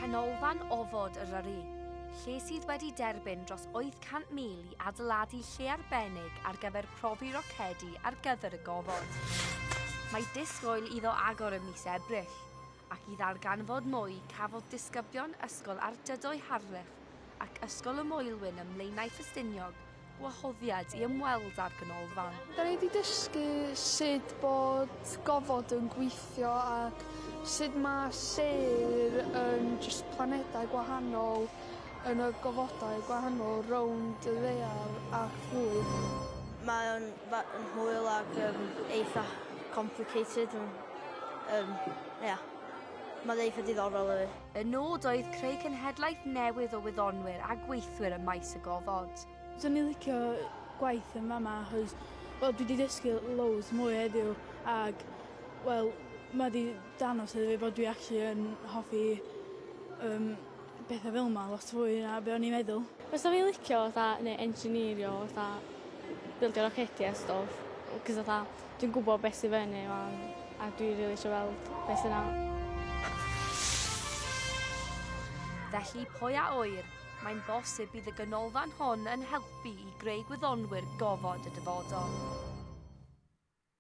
Canolfan Ofod Eryri, lle sydd wedi derbyn dros 800,000 i adeiladu lle arbennig ar gyfer profi rocedi ar gyfer y gofod. Mae disgwyl iddo agor ym mis Ebrill, ac i ddarganfod mwy cafodd disgyblion Ysgol Ardudwy Harlech ac Ysgol y Moelwyn ym Mlaenau Ffestiniog gwahoddiad i ymweld â'r ganolfan. Da ni 'di dysgu sut bod gofod yn gweithio ac sut ma' sêr yn jyst planedau gwahanol yn y gofodau gwahanol rownd y ddaear ac fwy. Mae o'n fa- yn hwyl ac yym eitha complicated yn yym ia. Mae'n eitha diddorol i fi. Y nod oedd creu cenhedlaeth newydd o wyddonwyr a gweithwyr ym maes y gofod. Swn i'n licio gwaith yn fama achos wel dwi 'di dysgu loads mwy heddiw ag wel ma' 'di danos iddo fi bod dwi actually yn hoffi yym petha fel 'ma lot fwy na be' o'n i'n meddwl. Fysa fi licio fatha neu engineerio fatha bildio rocedi a stwff 'c'os fatha Dwi'n gwybod beth sydd fyny 'wan a dwi rili isio weld beth sy 'na. Felly, pwy a ŵyr, mae'n bosib bydd y ganolfan hon yn helpu i greu gwyddonwyr gofod y dyfodol.